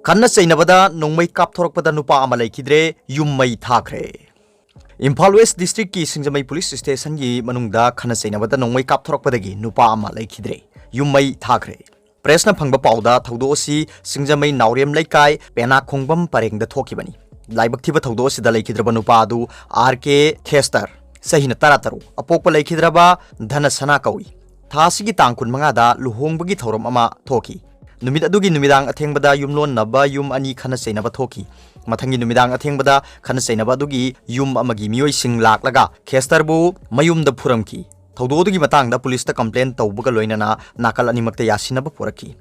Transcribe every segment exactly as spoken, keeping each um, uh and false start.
ꯈꯠꯅ ꯆꯩꯅꯕꯗ ꯅꯣꯡꯃꯩ ꯀꯥꯞꯊꯣꯔꯛꯄꯗ ꯅꯨꯄꯥ ꯑꯃ ꯂꯩꯈꯤꯗ꯭ꯔꯦ, ꯌꯨꯝ ꯃꯩ ꯊꯥꯈ꯭ꯔꯦ꯫ ꯏꯝꯐꯥꯜ ꯋꯦꯁ ꯗꯤꯁꯇ꯭ꯔꯤꯛꯀꯤ ꯁꯤꯡꯖꯃꯩ ꯄꯨꯂꯤꯁ ꯁ꯭ꯇꯦꯁꯟꯒꯤ ꯃꯅꯨꯡꯗ ꯈꯠꯅ ꯆꯩꯅꯕꯗ ꯅꯣꯡꯃꯩ ꯀꯥꯞꯊꯣꯔꯛꯄꯗꯒꯤ ꯅꯨꯄꯥ ꯑꯃ ꯂꯩꯈꯤꯗ꯭ꯔꯦ, ꯌꯨꯝ ꯃꯩ ꯊꯥꯈ꯭ꯔꯦ꯫ ꯄ꯭ꯔꯦꯁꯅ ꯐꯪꯕ ꯄꯥꯎꯗ ꯊꯧꯗꯣꯛ ꯑꯁꯤ ꯁꯤꯡꯖꯃꯩ ꯅꯥꯎꯔꯦꯝ ꯂꯩꯀꯥꯏ ꯄꯦꯅꯥ ꯈꯣꯡꯕꯝ ꯄꯔꯦꯡꯗ ꯊꯣꯛꯈꯤꯕꯅꯤ꯫ ꯂꯥꯏꯕꯛ ꯊꯤꯕ ꯊꯧꯗꯣꯛ ꯑꯁꯤꯗ ꯂꯩꯈꯤꯗ꯭ꯔꯕ ꯅꯨꯄꯥ ꯑꯗꯨ ꯑꯥꯔ ꯀꯦ ꯈꯦꯁꯇꯔ, ꯆꯍꯤꯅ ꯇꯔꯥꯇꯔꯨꯛ, ꯑꯄꯣꯛꯄ ꯂꯩꯈꯤꯗ꯭ꯔꯕ ꯙꯅ ꯁꯅꯥ ꯀꯧꯏ꯫ ꯊꯥ ꯑꯁꯤꯒꯤ ꯇꯥꯡ ꯀꯨꯟꯃꯉꯥꯗ ꯂꯨꯍꯣꯡꯕꯒꯤ ꯊꯧꯔꯝ ꯑꯃ ꯊꯣꯛꯈꯤ꯫ ꯅꯨꯃꯤꯠ ꯑꯗꯨꯒꯤ ꯅꯨꯃꯤꯗꯥꯡ ꯑꯊꯦꯡꯕꯗ ꯌꯨꯝꯂꯣꯟꯅꯕ ꯌꯨꯝ ꯑꯅꯤ ꯈꯠꯅ ꯆꯩꯅꯕ ꯊꯣꯛꯈꯤ꯫ ꯃꯊꯪꯒꯤ ꯅꯨꯃꯤꯗꯥꯡ ꯑꯊꯦꯡꯕꯗ ꯈꯠꯅ ꯆꯩꯅꯕ ꯑꯗꯨꯒꯤ ꯌꯨꯝ ꯑꯃꯒꯤ ꯃꯤꯑꯣꯏꯁꯤꯡ ꯂꯥꯛꯂꯒ ꯈꯦꯁꯇꯔꯕꯨ ꯃꯌꯨꯝꯗ ꯐꯨꯔꯝꯈꯤ꯫ ꯊꯧꯗꯣꯛ ꯑꯗꯨꯒꯤ ꯃꯇꯥꯡꯗ ꯄꯨꯂꯤꯁꯇ ꯀꯝꯄ꯭ꯂꯦꯟ ꯇꯧꯕꯒ ꯂꯣꯏꯅꯅ ꯅꯥꯀꯜ ꯑꯅꯤꯃꯛꯇ ꯌꯥꯁꯤꯟꯅꯕ ꯄꯨꯔꯛꯈꯤ꯫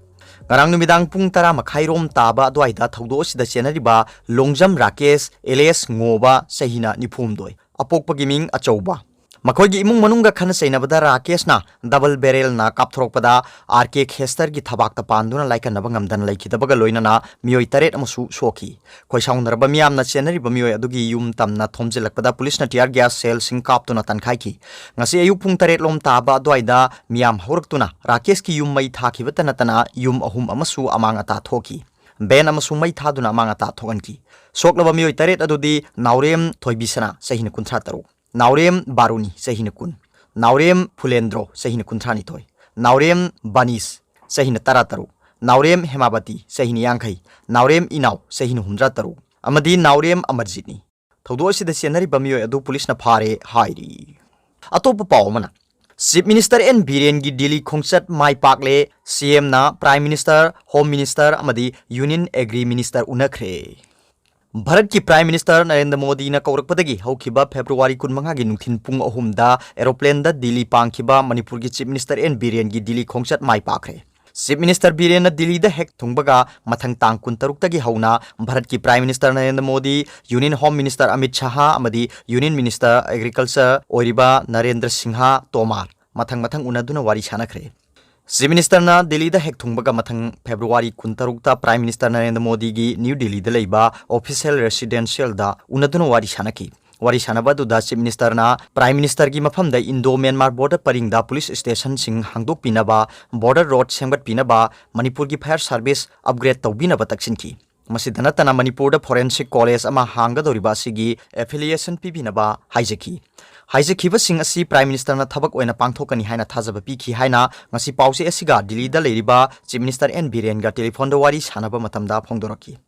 ꯉꯔꯥꯡ ꯅꯨꯃꯤꯗꯥꯡ ꯄꯨꯡ ꯇꯔꯥ ꯃꯈꯥꯏꯔꯣꯝ ꯇꯥꯕ ꯑꯗꯨꯋꯥꯏꯗ ꯊꯧꯗꯣꯛ ꯑꯁꯤꯗ ꯆꯦꯟꯅꯔꯤꯕ ꯂꯣꯡꯖꯝ ꯔꯥꯀꯦꯁ ꯑꯦꯂꯤꯌꯥꯁ ꯉꯣꯕ, ꯆꯍꯤꯅ ꯅꯤꯐꯨꯍꯨꯝꯗꯣꯏ, ꯑꯄꯣꯛꯄꯒꯤ ꯃꯤꯡ ꯑꯆꯧꯕ, ꯃꯈꯣꯏꯒꯤ ꯏꯃꯨꯡ ꯃꯅꯨꯡꯒ ꯈꯠꯅ ꯆꯩꯅꯕꯗ ꯔꯥꯀꯦꯁꯅ ꯗꯕꯜ ꯕꯦꯔꯦꯜꯅ ꯀꯥꯞꯊꯣꯔꯛꯄꯗ ꯑꯥꯔ ꯀꯦ ꯈꯦꯁꯇꯔꯒꯤ ꯊꯕꯥꯛꯇ ꯄꯥꯟꯗꯨꯅ ꯂꯥꯏꯀꯠꯅꯕ ꯉꯝꯗꯅ ꯂꯩꯈꯤꯗꯕꯒ ꯂꯣꯏꯅꯅ ꯃꯤꯑꯣꯏ ꯇꯔꯦꯠ ꯑꯃꯁꯨ ꯁꯣꯛꯈꯤ꯫ ꯈꯣꯏꯁꯥꯎꯅꯔꯕ ꯃꯤꯌꯥꯝꯅ ꯆꯦꯟꯅꯔꯤꯕ ꯃꯤꯑꯣꯏ ꯑꯗꯨꯒꯤ ꯌꯨꯝ ꯇꯝꯅ ꯊꯣꯝꯖꯤꯜꯂꯛꯄꯗ ꯄꯨꯂꯤꯁꯅ ꯇꯤꯌꯥꯔ ꯒ꯭ꯌꯥꯁ ꯁꯦꯜꯁꯤꯡ ꯀꯥꯞꯇꯨꯅ ꯇꯥꯟꯈꯥꯏꯈꯤ꯫ ꯉꯁꯤ ꯑꯌꯨꯛ ꯄꯨꯡ ꯇꯔꯦꯠ ꯂꯣꯝ ꯇꯥꯕ ꯑꯗꯨꯋꯥꯏꯗ ꯃꯤꯌꯥꯝ ꯍꯧꯔꯛꯇꯨꯅ ꯔꯥꯀꯦꯁꯀꯤ ꯌꯨꯝ ꯃꯩ ꯊꯥꯈꯤꯕꯇ ꯅꯠꯇꯅ ꯌꯨꯝ ꯑꯍꯨꯝ ꯑꯃꯁꯨ ꯑꯃꯥꯡ ꯑꯇꯥ ꯊꯣꯛꯈꯤ꯫ ꯚꯦꯟ ꯑꯃꯁꯨ ꯃꯩ ꯊꯥꯗꯨꯅ ꯑꯃꯥꯡ ꯑꯇꯥ ꯊꯣꯛꯍꯟꯈꯤ꯫ ꯁꯣꯛꯂꯕ ꯃꯤꯑꯣꯏ ꯇꯔꯦꯠ ꯑꯗꯨꯗꯤ ꯅꯥꯎꯔꯦꯝ ꯊꯣꯏꯕꯤꯁꯅꯥ, ꯆꯍꯤꯅ ꯀꯨꯟꯊ꯭ꯔꯥ ꯇꯔꯨꯛ, ꯅꯥꯎꯔꯦꯝ ꯕꯥꯔꯨꯅꯤ, ꯆꯍꯤꯅ ꯀꯨꯟ, ꯅꯥꯎꯔꯦꯝ ꯐꯨꯂꯦꯟꯗ꯭ꯔꯣ, ꯆꯍꯤꯅ ꯀꯨꯟꯊ꯭ꯔꯥ ꯅꯤꯊꯣꯏ, ꯅꯥꯎꯔꯦꯝ ꯕꯥꯅꯤꯁ, ꯆꯍꯤꯅ ꯇꯔꯥ ꯇꯔꯨꯛ, ꯅꯥꯎꯔꯦꯝ ꯍꯦꯃꯥꯕꯇꯤ, ꯆꯍꯤꯅ ꯌꯥꯡꯈꯩ, ꯅꯥꯎꯔꯦꯝ ꯏꯅꯥꯎ, ꯆꯍꯤꯅ ꯍꯨꯝꯗ꯭ꯔꯥ ꯇꯔꯨꯛ, ꯑꯃꯗꯤ ꯅꯥꯎꯔꯦꯝ ꯑꯃꯔꯖꯤꯠꯅꯤ꯫ ꯊꯧꯗꯣꯛ ꯑꯁꯤꯗ ꯆꯦꯟꯅꯔꯤꯕ ꯃꯤꯑꯣꯏ ꯑꯗꯨ ꯄꯨꯂꯤꯁꯅ ꯐꯥꯔꯦ ꯍꯥꯏꯔꯤ꯫ ꯑꯇꯣꯞꯄ ꯄꯥꯎ ꯑꯃꯅ, ꯆꯤꯐ ꯃꯤꯅꯤꯁꯇꯔ ꯑꯦꯟ ꯕꯤꯔꯦꯟꯒꯤ ꯗꯤꯜꯂꯤ ꯈꯣꯡꯆꯠ ꯃꯥꯏ ꯄꯥꯛꯂꯦ, ꯁꯤ ꯑꯦꯝꯅ ꯄ꯭ꯔꯥꯏꯝ ꯃꯤꯅꯤꯁꯇꯔ, ꯍꯣꯝ ꯃꯤꯅꯤꯁꯇꯔ ꯑꯃꯗꯤ ꯌꯨꯅꯤꯌꯟ ꯑꯦꯒ꯭ꯔꯤ ꯃꯤꯅꯤꯁꯇꯔ ꯎꯅꯈ꯭ꯔꯦ꯫ ꯚꯥꯔꯠꯀꯤ ꯄ꯭ꯔꯥꯏꯝ ꯃꯤꯅꯤꯁꯇꯔ ꯅꯔꯦꯟꯗ꯭ꯔ ꯃꯣꯗꯤꯅ ꯀꯧꯔꯛꯄꯗꯒꯤ ꯍꯧꯈꯤꯕ ꯐꯦꯕ꯭ꯔꯨꯋꯥꯔꯤ ꯀꯨꯟꯃꯉꯥꯒꯤ ꯅꯨꯡꯊꯤꯜ ꯄꯨꯡ ꯑꯍꯨꯝꯗ ꯑꯦꯔꯣꯄ꯭ꯂꯦꯟꯗ ꯗꯤꯜꯂꯤ ꯄꯥꯡꯈꯤꯕ ꯃꯅꯤꯄꯨꯔꯒꯤ ꯆꯤꯐ ꯃꯤꯅꯤꯁꯇꯔ ꯑꯦꯟ ꯕꯤꯔꯦꯟꯒꯤ ꯗꯤꯜꯂꯤ ꯈꯣꯡꯆꯠ ꯃꯥꯏ ꯄꯥꯛꯈ꯭ꯔꯦ꯫ ꯆꯤꯐ ꯃꯤꯅꯤꯁꯇꯔ ꯕꯤꯔꯦꯟꯅ ꯗꯤꯜꯂꯤꯗ ꯍꯦꯛ ꯊꯨꯡꯕꯒ ꯃꯊꯪ ꯇꯥꯡ ꯀꯨꯟꯇꯔꯨꯛꯇꯒꯤ ꯍꯧꯅ ꯚꯥꯔꯠꯀꯤ prime minister Narendra Modi, union home minister Amit Shah ꯑꯃꯗꯤ ꯌꯨꯅꯤꯌꯟ ꯃꯤꯅꯤꯁꯇꯔ ꯑꯦꯒ꯭ꯔꯤꯀꯜꯆꯔ ꯑꯣꯏꯔꯤꯕ ꯅꯔꯦꯟꯗ꯭ꯔ ꯁꯤꯡꯍ ꯇꯣꯃꯥꯔ ꯃꯊꯪ ꯃꯊꯪ ꯎꯅꯗꯨꯅ ꯋꯥꯔꯤ ꯁꯥꯟꯅꯈ꯭ꯔꯦ꯫ ꯆꯤꯐ ꯃꯤꯅꯤꯁꯇꯔꯅ ꯗꯤꯜꯂꯤꯗ ꯍꯦꯛ ꯊꯨꯡꯕꯒ ꯃꯊꯪ ꯐꯦꯕ꯭ꯔꯨꯋꯥꯔꯤ ꯀꯨꯟꯇꯔꯨꯛꯇ ꯄ꯭ꯔꯥꯏꯝ ꯃꯤꯅꯤꯁꯇꯔ ꯅꯔꯦꯟꯗ꯭ꯔ ꯃꯣꯗꯤꯒꯤ ꯅ꯭ꯌꯨ ꯗꯤꯜꯂꯤꯗ ꯂꯩꯕ ꯑꯣꯐꯤꯁꯤꯌꯦꯜ ꯔꯦꯁꯤꯗꯦꯟꯁꯤꯌꯦꯜꯗ ꯎꯅꯗꯨꯅ ꯋꯥꯔꯤ ꯁꯥꯟꯅꯈꯤ꯫ ꯋꯥꯔꯤ ꯁꯥꯟꯅꯕ ꯑꯗꯨꯗ Chief Minister ꯅ Prime Minister ꯒꯤ ꯃꯐꯝꯗ Indo Myanmar border ꯄꯔꯤꯡꯗ police station ꯁꯤꯡ ꯍꯥꯡꯗꯣꯛꯄꯤꯅꯕ, border road ꯁꯦꯝꯒꯠꯄꯤꯅꯕ, ꯃꯅꯤꯄꯨꯔꯒꯤ fire service upgrade ꯇꯧꯕꯤꯅꯕ ꯇꯛꯁꯤꯟꯈꯤ꯫ ꯃꯁꯤꯗ ꯅꯠꯇꯅ ꯃꯅꯤꯄꯨꯔꯗ forensic college ꯑꯃ ꯍꯥꯡꯒꯗꯧꯔꯤꯕ ꯑꯁꯤꯒꯤ affiliation ꯄꯤꯕꯤꯅꯕ ꯍꯥꯏꯖꯈꯤ꯫ ꯍꯥꯏꯖꯈꯤꯕꯁꯤꯡ ꯑꯁꯤ Prime Minister ꯅ ꯊꯕꯛ ꯑꯣꯏꯅ ꯄꯥꯡꯊꯣꯛꯀꯅꯤ ꯍꯥꯏꯅ ꯊꯥꯖꯕ ꯄꯤꯈꯤ ꯍꯥꯏꯅ ꯉꯁꯤ ꯄꯥꯎꯆꯦ ꯑꯁꯤꯒ ꯗꯤꯜꯂꯤꯗ ꯂꯩꯔꯤꯕ Chief Minister N ꯕꯤꯔꯦꯟꯒ telephone ꯗ ꯋꯥꯔꯤ ꯁꯥꯟꯅꯕ ꯃꯇꯝꯗ ꯐꯣꯡꯗꯣꯔꯛꯈꯤ꯫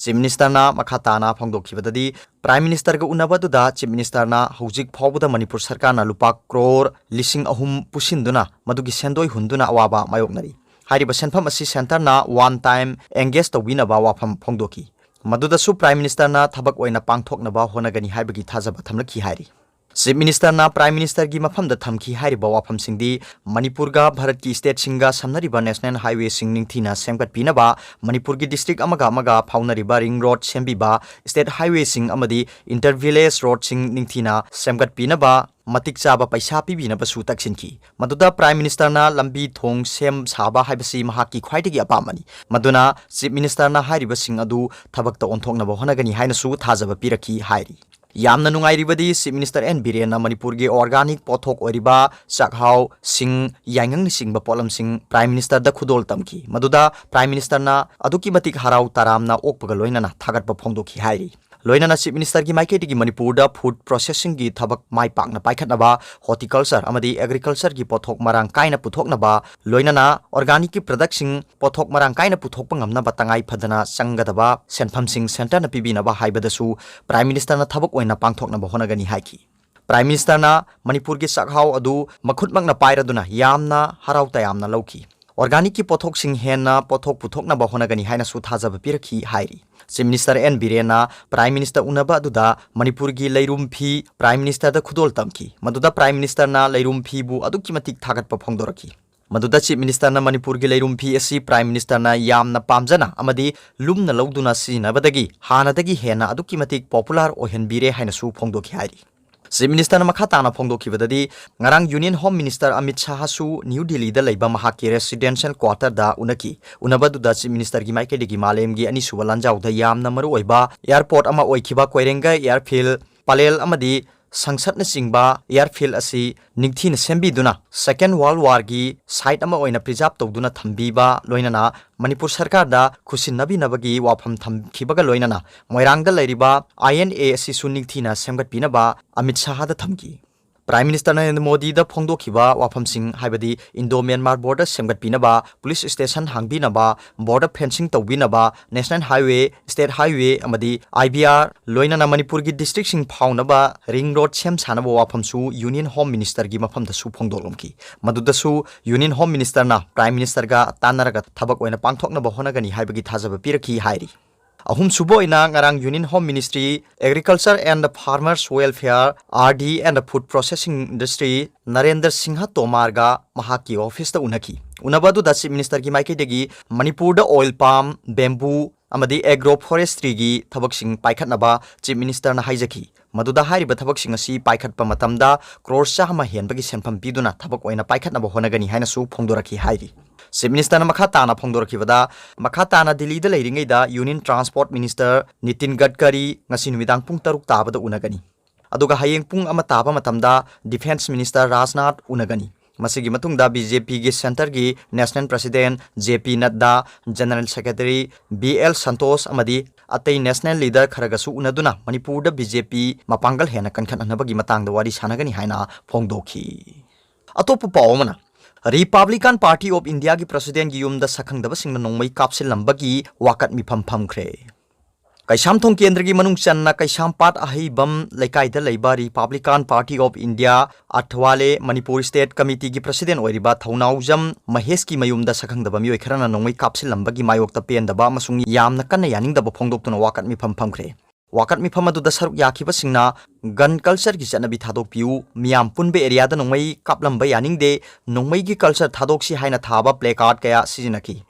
Chief Minister ꯅ ꯃꯈꯥ ꯇꯥꯅ ꯐꯣꯡꯗꯣꯛꯈꯤꯕꯗꯗꯤ, Prime Minister ꯒ ꯎꯅꯕ ꯑꯗꯨꯗ Chief Minister ꯅ ꯍꯧꯖꯤꯛ ꯐꯥꯎꯕꯗ ꯃꯅꯤꯄꯨꯔ ꯁꯔꯀꯥꯔꯅ ꯂꯨꯄꯥ ꯀ꯭ꯔꯣꯔ ꯂꯤꯁꯤꯡ ꯑꯍꯨꯝ ꯄꯨꯁꯤꯟꯗꯨꯅ ꯃꯗꯨꯒꯤ ꯁꯦꯟꯗꯣꯏ ꯍꯨꯟꯗꯨꯅ ꯑꯋꯥꯕ ꯃꯥꯌꯣꯛꯅꯔꯤ꯫ ꯍꯥꯏꯔꯤꯕ ꯁꯦꯟꯐꯝ ꯑꯁꯤ centre ꯅ one time engage ꯇꯧꯕꯤꯅꯕ ꯋꯥꯐꯝ ꯐꯣꯡꯗꯣꯛꯈꯤ꯫ ꯃꯗꯨꯗꯁꯨ Prime Minister ꯅ ꯊꯕꯛ ꯑꯣꯏꯅ ꯄꯥꯡꯊꯣꯛꯅꯕ ꯍꯣꯠꯅꯒꯅꯤ ꯍꯥꯏꯕꯒꯤ ꯊꯥꯖꯕ ꯊꯝꯂꯛꯈꯤ ꯍꯥꯏꯔꯤ꯫ Chief Minister ꯅ Prime Minister ꯒꯤ ꯃꯐꯝꯗ ꯊꯝꯈꯤ ꯍꯥꯏꯔꯤꯕ ꯋꯥꯐꯝꯁꯤꯡꯗꯤ ꯃꯅꯤꯄꯨꯔꯒ ꯚꯥꯔꯠꯀꯤ state ꯁꯤꯡꯒ ꯁꯝꯅꯔꯤꯕ national highway ꯁꯤꯡ ꯅꯤꯡꯊꯤꯅ ꯁꯦꯝꯒꯠꯄꯤꯅꯕ, ꯃꯅꯤꯄꯨꯔꯒꯤ district ꯑꯃꯒ ꯑꯃꯒ ꯐꯥꯎꯅꯔꯤꯕ ring road ꯁꯦꯝꯕꯤꯕ, state highway ꯁꯤꯡ ꯑꯃꯗꯤ inter village road ꯁꯤꯡ ꯅꯤꯡꯊꯤꯅ ꯁꯦꯝꯒꯠꯄꯤꯅꯕ ꯃꯇꯤꯛ ꯆꯥꯕ ꯄꯩꯁꯥ ꯄꯤꯕꯤꯅꯕꯁꯨ ꯇꯛꯁꯤꯟꯈꯤ꯫ ꯃꯗꯨꯗ Prime Minister ꯅ ꯂꯝꯕꯤ ꯊꯣꯡ ꯁꯦꯝ ꯁꯥꯕ ꯍꯥꯏꯕꯁꯤ ꯃꯍꯥꯛꯀꯤ ꯈ꯭ꯋꯥꯏꯗꯒꯤ ꯑꯄꯥꯝꯕꯅꯤ꯫ ꯃꯗꯨꯅ Chief Minister ꯅ ꯍꯥꯏꯔꯤꯕꯁꯤꯡ ꯑꯗꯨ ꯊꯕꯛꯇ ꯑꯣꯟꯊꯣꯛꯅꯕ ꯍꯣꯠꯅꯒꯅꯤ ꯍꯥꯏꯅꯁꯨ ꯊꯥꯖꯕ ꯄꯤꯔꯛꯈꯤ ꯍꯥꯏꯔꯤ꯫ ꯌꯥꯝꯅ ꯅꯨꯡꯉꯥꯏꯔꯤꯕꯗꯤ Chief Minister N ꯕꯤꯔꯦꯟꯅ ꯃꯅꯤꯄꯨꯔꯒꯤ organic ꯄꯣꯠꯊꯣꯛ ꯑꯣꯏꯔꯤꯕ ꯆꯥꯛꯍꯥꯎ, ꯁꯤꯡ, ꯌꯥꯏꯉꯪꯅꯆꯤꯡꯕ ꯄꯣꯠꯂꯝꯁꯤꯡ Prime Minister ꯗ ꯈꯨꯗꯣꯜ ꯇꯝꯈꯤ꯫ ꯃꯗꯨꯗ Prime Minister ꯅ ꯑꯗꯨꯛꯀꯤ ꯃꯇꯤꯛ ꯍꯔꯥꯎ ꯇꯔꯥꯝꯅ ꯑꯣꯛꯄꯒ ꯂꯣꯏꯅꯅ ꯊꯥꯒꯠꯄ ꯐꯣꯡꯗꯣꯛꯈꯤ ꯍꯥꯏꯔꯤ꯫ ꯂꯣꯏꯅꯅ Chief Minister ꯒꯤ ꯃꯥꯏꯀꯩꯗꯒꯤ ꯃꯅꯤꯄꯨꯔꯗ food processing ꯒꯤ ꯊꯕꯛ ꯃꯥꯏ ꯄꯥꯛꯅ ꯄꯥꯏꯈꯠꯅꯕ, horticulture ꯑꯃꯗꯤ agriculture ꯒꯤ ꯄꯣꯠꯊꯣꯛ ꯃꯔꯥꯡ ꯀꯥꯏꯅ ꯄꯨꯊꯣꯛꯅꯕ, ꯂꯣꯏꯅꯅ organic ꯀꯤ product ꯁꯤꯡ ꯄꯣꯠꯊꯣꯛ ꯃꯔꯥꯡ ꯀꯥꯏꯅ ꯄꯨꯊꯣꯛꯄ ꯉꯝꯅꯕ ꯇꯉꯥꯏ ꯐꯗꯅ ꯆꯪꯒꯗꯕ ꯁꯦꯟꯐꯝꯁꯤꯡ centre ꯅ ꯄꯤꯕꯤꯅꯕ ꯍꯥꯏꯕꯗꯁꯨ Prime Minister ꯅ ꯊꯕꯛ ꯑꯣꯏꯅ ꯄꯥꯡꯊꯣꯛꯅꯕ ꯍꯣꯠꯅꯒꯅꯤ ꯍꯥꯏꯈꯤ꯫ Prime Minister ꯅ ꯃꯅꯤꯄꯨꯔꯒꯤ ꯆꯥꯛꯍꯥꯎ ꯑꯗꯨ ꯃꯈꯨꯠꯃꯛꯅ ꯄꯥꯏꯔꯗꯨꯅ ꯌꯥꯝꯅ ꯍꯔꯥꯎ ꯇꯌꯥꯝꯅ ꯂꯧꯈꯤ꯫ Organic ꯀꯤ ꯄꯣꯠꯊꯣꯛꯁꯤꯡ ꯍꯦꯟꯅ ꯄꯣꯠꯊꯣꯛ ꯄꯨꯊꯣꯛꯅꯕ ꯍꯣꯠꯅꯒꯅꯤ ꯍꯥꯏꯅꯁꯨ ꯊꯥꯖꯕ ꯄꯤꯔꯛꯈꯤ ꯍꯥꯏꯔꯤ꯫ Chief Minister N ꯕꯤꯔꯦꯟꯅ Prime Minister ꯎꯅꯕ ꯑꯗꯨꯗ ꯃꯅꯤꯄꯨꯔꯒꯤ ꯂꯩꯔꯨꯝ ꯐꯤ Prime Minister ꯗ ꯈꯨꯗꯣꯜ ꯇꯝꯈꯤ꯫ ꯃꯗꯨꯗ Prime Minister ꯅ ꯂꯩꯔꯨꯝ ꯐꯤꯕꯨ ꯑꯗꯨꯛꯀꯤ ꯃꯇꯤꯛ ꯊꯥꯒꯠꯄ ꯐꯣꯡꯗꯣꯔꯛꯈꯤ꯫ ꯃꯗꯨꯗ Chief Minister ꯅ ꯃꯅꯤꯄꯨꯔꯒꯤ ꯂꯩꯔꯨꯝ ꯐꯤ ꯑꯁꯤ Prime Minister ꯅ ꯌꯥꯝꯅ ꯄꯥꯝꯖꯅ ꯑꯃꯗꯤ ꯂꯨꯝꯅ ꯂꯧꯗꯨꯅ ꯁꯤꯖꯤꯟꯅꯕꯗꯒꯤ ꯍꯥꯟꯅꯗꯒꯤ ꯍꯦꯟꯅ ꯑꯗꯨꯛꯀꯤ ꯃꯇꯤꯛ popular ꯑꯣꯏꯍꯟꯕꯤꯔꯦ ꯍꯥꯏꯅꯁꯨ ꯐꯣꯡꯗꯣꯛꯈꯤ ꯍꯥꯏꯔꯤ꯫ Chief Minister ꯅ ꯃꯈꯥ ꯇꯥꯅ ꯐꯣꯡꯗꯣꯛꯈꯤꯕꯗꯗꯤ, ꯉꯔꯥꯡ Union Home Minister ꯑꯃꯤꯠ ꯁꯥꯍꯁꯨ ꯅ꯭ꯌꯨ ꯗꯤꯜꯂꯤꯗ ꯂꯩꯕ ꯃꯍꯥꯛꯀꯤ residential quarter ꯗ ꯎꯅꯈꯤ꯫ ꯎꯅꯕꯗꯨꯗ Chief Minister ꯒꯤ ꯃꯥꯏꯀꯩꯗꯒꯤ ꯃꯥꯂꯦꯝꯒꯤ ꯑꯅꯤꯁꯨꯕ ꯂꯥꯟꯖꯥꯎꯗ ꯌꯥꯝꯅ ꯃꯔꯨꯑꯣꯏꯕ airport ꯑꯃ ꯑꯣꯏꯈꯤꯕ ꯀꯣꯏꯔꯦꯡꯒꯩ airfield ꯄꯂꯦꯜ ꯑꯃꯗꯤ ꯁꯪꯁꯠꯅꯆꯤꯡꯕ airfield ꯑꯁꯤ ꯅꯤꯡꯊꯤꯅ ꯁꯦꯝꯕꯤꯗꯨꯅ Second World Warꯒꯤ site ꯑꯃ ꯑꯣꯏꯅ preserve ꯇꯧꯗꯨꯅ ꯊꯝꯕꯤꯕ, ꯂꯣꯏꯅꯅ ꯃꯅꯤꯄꯨꯔ ꯁꯔꯀꯥꯔꯗ ꯈꯨꯠꯁꯤꯟꯅꯕꯤꯅꯕꯒꯤ ꯋꯥꯐꯝ ꯊꯝꯈꯤꯕꯒ ꯂꯣꯏꯅꯅ ꯃꯣꯏꯔꯥꯡꯗ ꯂꯩꯔꯤꯕ INA ꯑꯁꯤꯁꯨ ꯅꯤꯡꯊꯤꯅ ꯁꯦꯝꯒꯠꯄꯤꯅꯕ ꯑꯃꯤꯠ ꯁꯍꯥꯗ ꯊꯝꯈꯤ꯫ Prime Minister ꯅꯔꯦꯟꯗ꯭ꯔ ꯃꯣꯗꯤꯗ ꯐꯣꯡꯗꯣꯛꯈꯤꯕ ꯋꯥꯐꯝꯁꯤꯡ, ꯍꯥꯏꯕꯗꯤ Indo Myanmar border ꯁꯦꯝꯒꯠꯄꯤꯅꯕ, police station ꯍꯥꯡꯕꯤꯅꯕ, border fencing ꯇꯧꯕꯤꯅꯕ, National Highway, State Highway ꯑꯃꯗꯤ IBR, ꯂꯣꯏꯅꯅ ꯃꯅꯤꯄꯨꯔꯒꯤ districtꯁꯤꯡ ꯐꯥꯎꯅꯕ ring road ꯁꯦꯝ ꯁꯥꯅꯕ ꯋꯥꯐꯝꯁꯨ Union Home Ministerꯒꯤ ꯃꯐꯝꯗꯁꯨ ꯐꯣꯡꯗꯣꯛꯂꯝꯈꯤ꯫ ꯃꯗꯨꯗꯁꯨ Union Home Ministerꯅ Prime Ministerꯒ ꯇꯥꯟꯅꯔꯒ ꯊꯕꯛ ꯑꯣꯏꯅ ꯄꯥꯡꯊꯣꯛꯅꯕ ꯍꯣꯠꯅꯒꯅꯤ ꯍꯥꯏꯕꯒꯤ ꯊꯥꯖꯕ ꯄꯤꯔꯛꯈꯤ ꯍꯥꯏꯔꯤ꯫ ꯑꯍꯨꯝꯁꯨꯕ ꯑꯣꯏꯅ ꯉꯔꯥꯡ Union Home Ministry, Agriculture and Farmers Welfare, RD and Food Processing Industry Narendra Singh ꯇꯣꯃꯥꯔꯒ ꯃꯍꯥꯛꯀꯤ officeꯇ ꯎꯅꯈꯤ꯫ ꯎꯅꯕ ꯑꯗꯨꯗ Chief Ministerꯒꯤ ꯃꯥꯏꯀꯩꯗꯒꯤ ꯃꯅꯤꯄꯨꯔꯗ oil palm, bamboo ꯑꯃꯗꯤ agro forestryꯒꯤ ꯊꯕꯛꯁꯤꯡ ꯄꯥꯏꯈꯠꯅꯕ Chief Ministerꯅ ꯍꯥꯏꯖꯈꯤ꯫ ꯃꯗꯨꯗ ꯍꯥꯏꯔꯤꯕ ꯊꯕꯛꯁꯤꯡ ꯑꯁꯤ ꯄꯥꯏꯈꯠꯄ ꯃꯇꯝꯗ ꯀ꯭ꯔꯣꯔ ꯆꯥꯝꯃ ꯍꯦꯟꯕꯒꯤ ꯁꯦꯟꯐꯝ ꯄꯤꯗꯨꯅ ꯊꯕꯛ ꯑꯣꯏꯅ ꯄꯥꯏꯈꯠꯅꯕ ꯍꯣꯠꯅꯒꯅꯤ ꯍꯥꯏꯅꯁꯨ ꯐꯣꯡꯗꯣꯔꯛꯈꯤ ꯍꯥꯏꯔꯤ꯫ Chief Ministerꯅ ꯃꯈꯥ ꯇꯥꯅ ꯐꯣꯡꯗꯣꯔꯛꯈꯤꯕꯗ, ꯃꯈꯥ ꯇꯥꯅ ꯗꯤꯜꯂꯤꯗ ꯂꯩꯔꯤꯉꯩꯗ Union Transport Minister ꯅꯤꯇꯤꯟ ꯒꯗꯀꯔꯤ ꯉꯁꯤ ꯅꯨꯃꯤꯗꯥꯡ ꯄꯨꯡ ꯇꯔꯨꯛ ꯇꯥꯕꯗ ꯎꯅꯒꯅꯤ꯫ ꯑꯗꯨꯒ ꯍꯌꯦꯡ ꯄꯨꯡ ꯑꯃ ꯇꯥꯕ ꯃꯇꯝꯗ Defence Minister ꯔꯥꯖꯅꯥꯊ ꯎꯅꯒꯅꯤ꯫ ꯃꯁꯤꯒꯤ ꯃꯇꯨꯡꯗ BJPꯒꯤ centreꯒꯤ National President JP ꯅꯗ꯭ꯗꯥ, General Secretary BL Santosh ꯑꯃꯗꯤ ꯑꯇꯩ national leader ꯈꯔꯒꯁꯨ ꯎꯅꯗꯨꯅ ꯃꯅꯤꯄꯨꯔꯗ BJP ꯃꯄꯥꯡꯒꯜ ꯍꯦꯟꯅ ꯀꯟꯈꯠꯍꯟꯅꯕꯒꯤ ꯃꯇꯥꯡꯗ ꯋꯥꯔꯤ ꯁꯥꯟꯅꯒꯅꯤ ꯍꯥꯏꯅ ꯐꯣꯡꯗꯣꯛꯈꯤ꯫ ꯑꯇꯣꯞꯄ ꯄꯥꯎ ꯑꯃꯅ, Republican Party of Indiaꯒꯤ Presidentꯒꯤ ꯌꯨꯝꯗ ꯁꯛꯈꯪꯗꯕꯁꯤꯡꯅ ꯅꯣꯡꯃꯩ ꯀꯥꯞꯁꯤꯜꯂꯝꯕꯒꯤ ꯋꯥꯀꯠ ꯃꯤꯐꯝ ꯐꯝꯈ꯭ꯔꯦ꯫ ꯀꯩꯁꯥꯝꯊꯣꯡ ꯀꯦꯟꯗ꯭ꯔꯒꯤ ꯃꯅꯨꯡ ꯆꯟꯅ ꯀꯩꯁꯥꯝꯄꯥꯠ ꯑꯍꯩꯕꯝ ꯂꯩꯀꯥꯏꯗ ꯂꯩꯕ Republican Party of India ꯑꯊꯋꯥꯂꯦ Manipur State Committeeꯒꯤ President ꯑꯣꯏꯔꯤꯕ ꯊꯧꯅꯥꯎꯖꯝ ꯃꯍꯦꯁꯀꯤ ꯃꯌꯨꯝꯗ ꯁꯛꯈꯪꯗꯕ ꯃꯤꯑꯣꯏ ꯈꯔꯅ ꯅꯣꯡꯃꯩ ꯀꯥꯞꯁꯤꯜꯂꯝꯕꯒꯤ ꯃꯥꯌꯣꯛꯇ ꯄꯦꯟꯗꯕ ꯑꯃꯁꯨꯡ ꯌꯥꯝꯅ ꯀꯟꯅ ꯌꯥꯅꯤꯡꯗꯕ ꯐꯣꯡꯗꯣꯛꯇꯨꯅ ꯋꯥꯀꯠ ꯃꯤꯐꯝ ꯐꯝꯈ꯭ꯔꯦ꯫ ꯋꯥꯀꯠ ꯃꯤꯐꯝ ꯑꯗꯨꯗ ꯁꯔꯨꯛ ꯌꯥꯈꯤꯕꯁꯤꯡꯅ "Gun cultureꯒꯤ ꯆꯠꯅꯕꯤ ꯊꯥꯗꯣꯛꯄꯤꯌꯨ, ꯃꯤꯌꯥꯝ ꯄꯨꯟꯕ areaꯗ ꯅꯣꯡꯃꯩ ꯀꯥꯞꯂꯝꯕ ꯌꯥꯅꯤꯡꯗꯦ, ꯅꯣꯡꯃꯩꯒꯤ culture ꯊꯥꯗꯣꯛꯁꯤ" ꯍꯥꯏꯅ ꯊꯥꯕ placard ꯀꯌꯥ ꯁꯤꯖꯤꯟꯅꯈꯤ꯫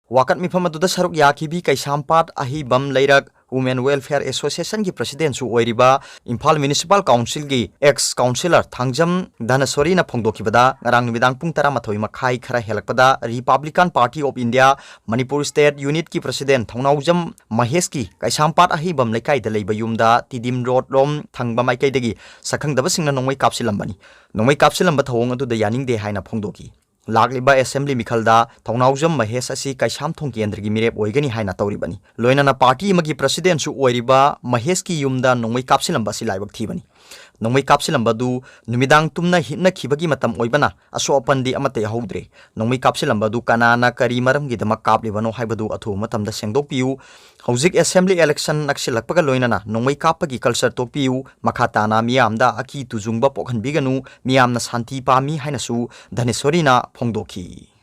ꯋꯥꯀꯠ ꯃꯤꯐꯝ ꯑꯗꯨꯗ ꯁꯔꯨꯛ ꯌꯥꯈꯤꯕꯤ ꯀꯩꯁꯥꯝꯄꯥꯠ ꯑꯍꯩꯕꯝ ꯂꯩꯔꯛ Women Welfare Association ꯒꯤ President ꯁꯨ ꯑꯣꯏꯔꯤꯕ ꯏꯝꯐꯥꯜ Municipal Council ꯒꯤ ex councillor ꯊꯥꯡꯖꯝ ꯙꯅꯁꯣꯔꯤꯅ ꯐꯣꯡꯗꯣꯛꯈꯤꯕꯗ, ꯉꯔꯥꯡ ꯅꯨꯃꯤꯗꯥꯡ ꯄꯨꯡ ꯇꯔꯥꯃꯥꯊꯣꯏ ꯃꯈꯥꯏ ꯈꯔ ꯍꯦꯜꯂꯛꯄꯗ Republican Party of India Manipur State Unit ꯀꯤ President ꯊꯧꯅꯥꯎꯖꯝ ꯃꯍꯦꯁꯀꯤ ꯀꯩꯁꯥꯝꯄꯥꯠ ꯑꯍꯩꯕꯝ ꯂꯩꯀꯥꯏꯗ ꯂꯩꯕ ꯌꯨꯝꯗ ꯇꯤꯗꯤꯝ ꯔꯣꯗ ꯂꯣꯝ ꯊꯪꯕ ꯃꯥꯏꯀꯩꯗꯒꯤ ꯁꯛꯈꯪꯗꯕꯁꯤꯡꯅ ꯅꯣꯡꯃꯩ ꯀꯥꯞꯁꯤꯜꯂꯝꯕꯅꯤ꯫ ꯅꯣꯡꯃꯩ ꯀꯥꯞꯁꯤꯜꯂꯝꯕ ꯊꯧꯑꯣꯡ ꯑꯗꯨꯗ ꯌꯥꯅꯤꯡꯗꯦ ꯍꯥꯏꯅ ꯐꯣꯡꯗꯣꯛꯈꯤ꯫ ꯂꯥꯛꯂꯤꯕ assembly ꯃꯤꯈꯜꯗ ꯊꯧꯅꯥꯎꯖꯝ ꯃꯍꯦꯁ ꯑꯁꯤ ꯀꯩꯁꯥꯝꯊꯣꯡ ꯀꯦꯟꯗ꯭ꯔꯒꯤ ꯃꯤꯔꯦꯞ ꯑꯣꯏꯒꯅꯤ ꯍꯥꯏꯅ ꯇꯧꯔꯤꯕꯅꯤ꯫ ꯂꯣꯏꯅꯅ party ꯑꯃꯒꯤ President ꯁꯨ ꯑꯣꯏꯔꯤꯕ ꯃꯍꯦꯁꯀꯤ ꯌꯨꯝꯗ ꯅꯣꯡꯃꯩ ꯀꯥꯞꯁꯤꯜꯂꯝꯕ ꯑꯁꯤ ꯂꯥꯏꯕꯛ ꯊꯤꯕꯅꯤ꯫ ꯅꯣꯡꯃꯩ ꯀꯥꯞꯁꯤꯜꯂꯝꯕ ꯑꯗꯨ ꯅꯨꯃꯤꯗꯥꯡ ꯇꯨꯝꯅ ꯍꯤꯞꯅꯈꯤꯕꯒꯤ ꯃꯇꯝ ꯑꯣꯏꯕꯅ ꯑꯁꯣꯛ ꯑꯄꯟꯗꯤ ꯑꯃꯠꯇ ꯌꯥꯎꯍꯧꯗ꯭ꯔꯦ꯫ ꯅꯣꯡꯃꯩ ꯀꯥꯞꯁꯤꯜꯂꯝꯕ ꯑꯗꯨ ꯀꯅꯥꯅ ꯀꯔꯤ ꯃꯔꯝꯒꯤꯗꯃꯛ ꯀꯥꯞꯂꯤꯕꯅꯣ ꯍꯥꯏꯕꯗꯨ ꯑꯊꯨꯕ ꯃꯇꯝꯗ ꯁꯦꯡꯗꯣꯛꯄꯤꯌꯨ꯫ ꯍꯧꯖꯤꯛ assembly election ꯅꯛꯁꯤꯜꯂꯛꯄꯒ ꯂꯣꯏꯅꯅ ꯅꯣꯡꯃꯩ ꯀꯥꯞꯄꯒꯤ culture ꯇꯣꯛꯄꯤꯌꯨ꯫ ꯃꯈꯥ ꯇꯥꯅ ꯃꯤꯌꯥꯝꯗ ꯑꯀꯤ ꯇꯨꯖꯨꯡꯕ ꯄꯣꯛꯍꯟꯕꯤꯒꯅꯨ꯫ ꯃꯤꯌꯥꯝꯅ ꯁꯥꯟꯇꯤ ꯄꯥꯝꯃꯤ ꯍꯥꯏꯅꯁꯨ ꯙꯅꯦꯁꯣꯔꯤꯅ ꯐꯣꯡꯗꯣꯛꯈꯤ꯫